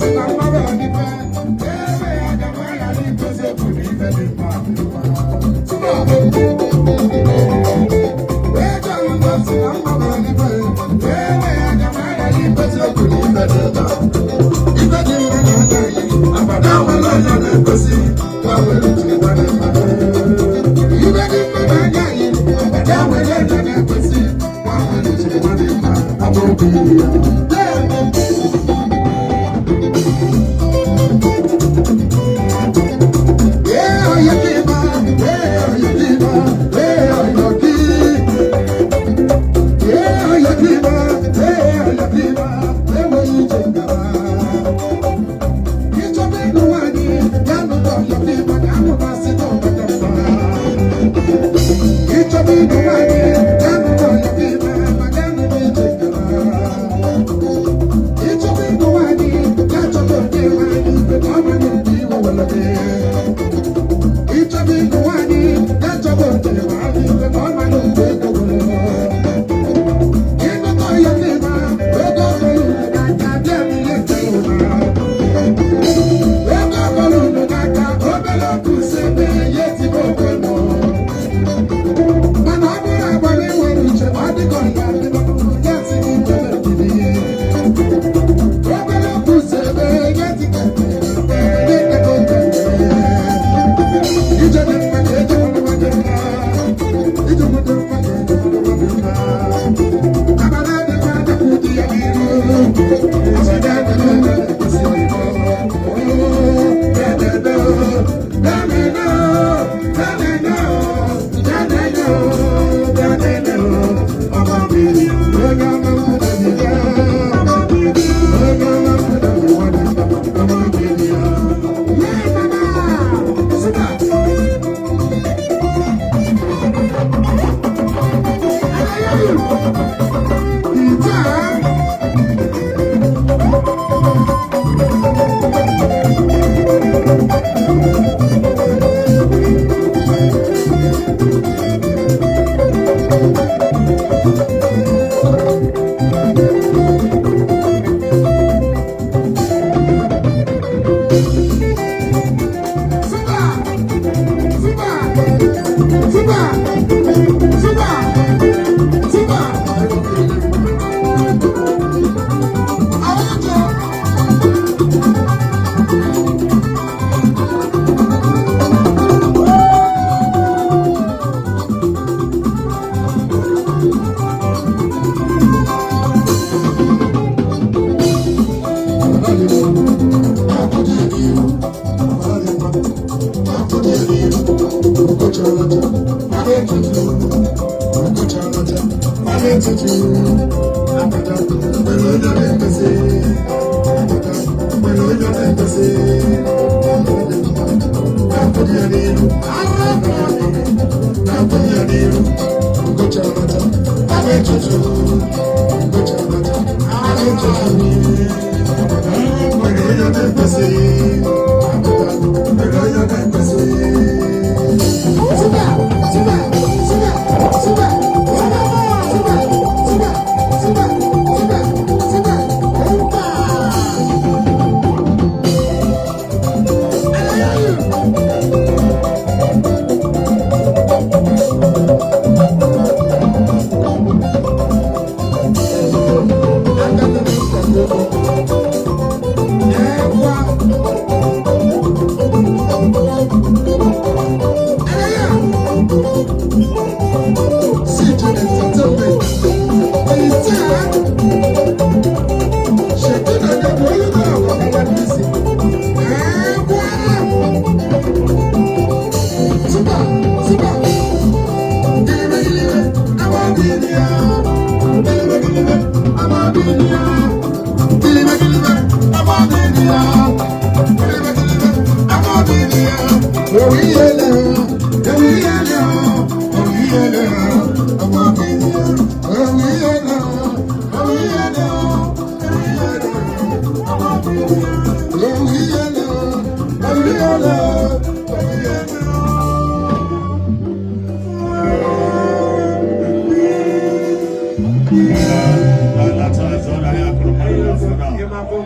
Si na mmadụ ọdịbe ebe ya ga ma ghara ikwezi okwu na ife dị mma dị mma. Si na mmadụ ọdịbe ebe ya ga ma ghara ikwezi okwu na ife dị mma. Ife dị mma na anaghị abada nwere onye na-ekwesị ka were jiri gbara mma. Ife dị mma na anaghị abada nwere onye na-ekwesị ka were jiri gbara mma. Abụ ya.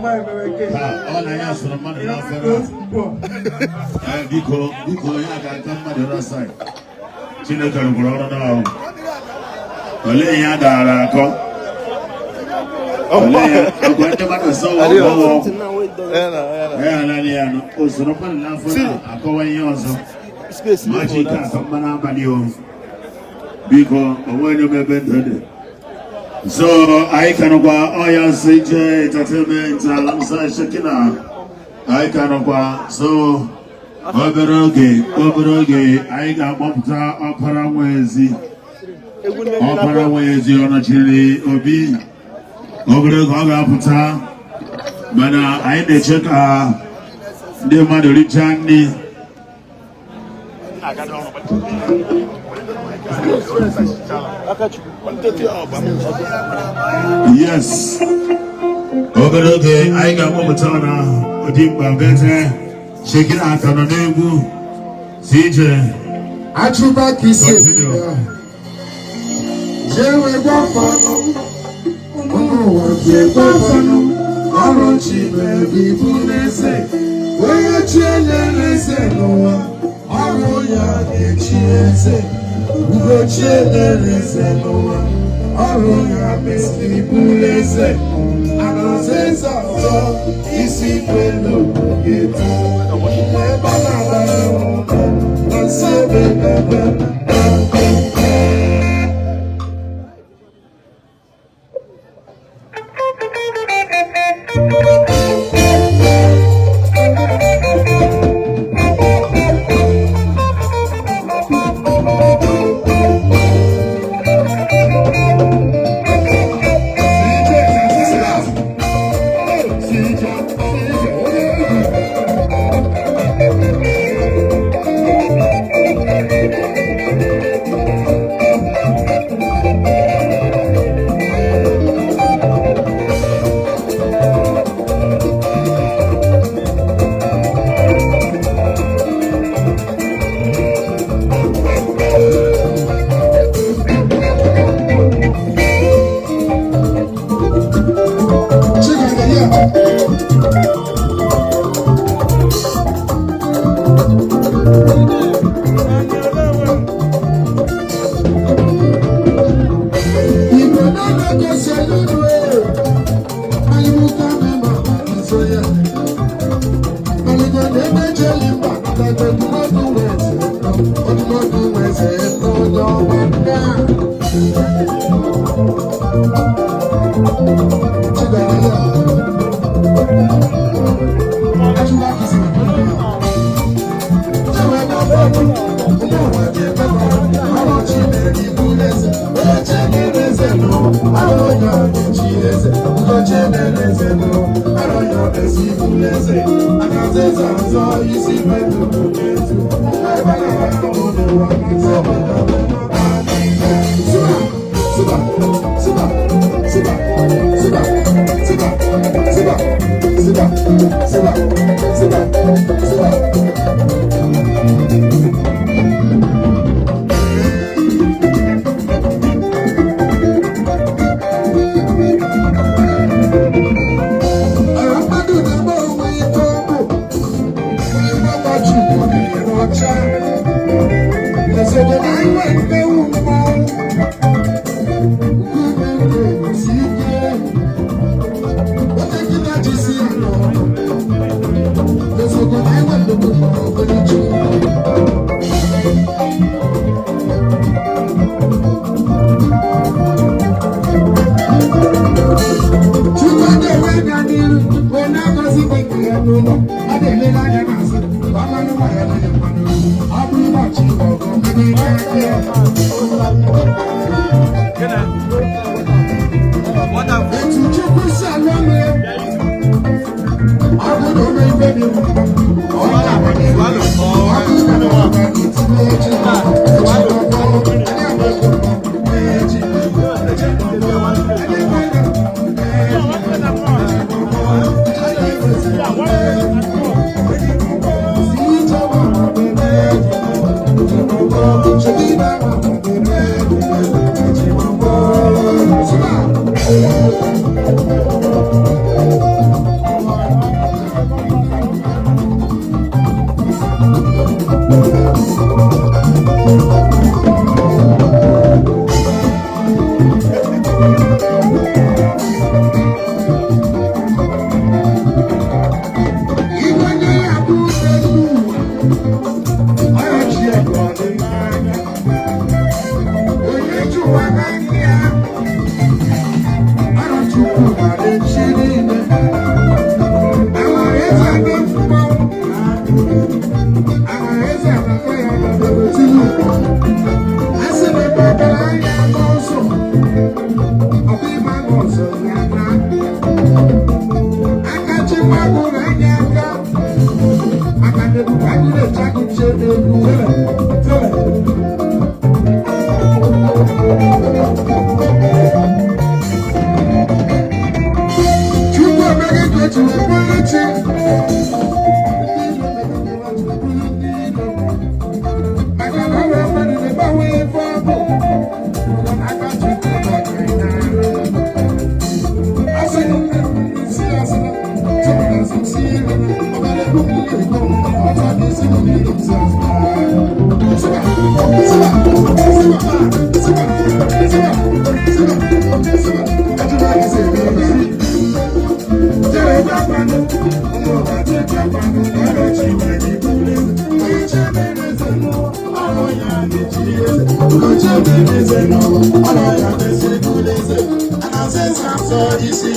Ha, ọ na ya sọrọ mmadụ n'afọ na. Ee, biko, biko, ya ga-aka mmadụ rasa. Chineke rụkwara ọrụ n'ahụ. Olee ihe a gaara akọ? Olee ihe agwa ndị mmadụ sọ ọgwụ ọgwụ? Ya naanị ya nọ. Usoro mmadụ n'afọ na-akọwa ihe ọzọ. Machi ike akọ mmanụ abalị o. Biko, onwe onye ebe ndụ dị. So anyị ka nọkwa ọya CJ Entertainment alongside Shekina. Anyị ka nọkwa, so obere oge, obere oge, anyị ga-akpọpụta ọpara nwa ezi. Ọpara nwa ezi ọ nọchiri obi. Obere oge ọ ga-apụta, mana anyị na-eche ka ndị mmadụ richaa nri. Yes. Obere oge anyị ga-akpọpụta na Odimgba Bete. Shekina aka nọ n'egwu. CJ. Achụba ka isi. Continue. Jewe gwakọnụ ụmụ ụwa ji ekwekọnụ ọrụ Chineke ibu n'eze, onye chi enyere eze n'ụwa, ọrụ ya ga-echi eze. Ugochi enyere eze n'ụwa, ọrụ ya mesịrị bụrụ eze. Anaza eze ọzọ isi kwelu ga-etu ebe a na-ala na nsị ebe ebe. Chicken, yeah. Igbo na-egosi elu alimuka mema nso ya. Aligo na-emejeli mba na odumọdụ weze odumọdụ weze n'onye ọma nna. Chicken, yeah. Achụwa kisi. Jewe gbafọnụ, ụmụ ụwa ji emekọ, ọrụ Chineke ibu eze, onye chi eze n'ụwa, arụ ya chi eze, ugochi na-ere eze n'ụwa, arụ ya ezi ibu eze, anaza eze ọzọ isi mmadụ etu, ebe na n'ụwa na Suba, suba, suba, suba, suba, suba, suba, suba, suba, suba, suba. Ọ̀rọ̀ mmadụ na-eme onwe ike ọ bụ onye ọgbachi dị n'ọcha. Esogo na iwe mmewu mmọnwụ. Nkume na-esi ike. Onye gị na-ejisi ya n'ọnụ. Esogo na iwe nnukwu mmọnwụ onye chi. Chukwu na-enwe ga n'iru wee na-agọzi gị nke ya n'ụlọ. Ọ na-elele anya n'azụ ka ọ manụ nwa ya n'anya mmanụ. Ọ bụrụ ụbọchị ọgụ mmadụ ike ya. Etu Chukwu si alụ ọlụ ya, ọ bụrụ na o mee ife dị mma, ọ ga-agba n'ihu. Ọ bụrụ na ọ ga etinye echi, echi ọgbọ, anyị amaghị mma, echi, echi ọgbọ, anyị amaghị mma, echi ọgbọ, anyị amaghị mma. Isi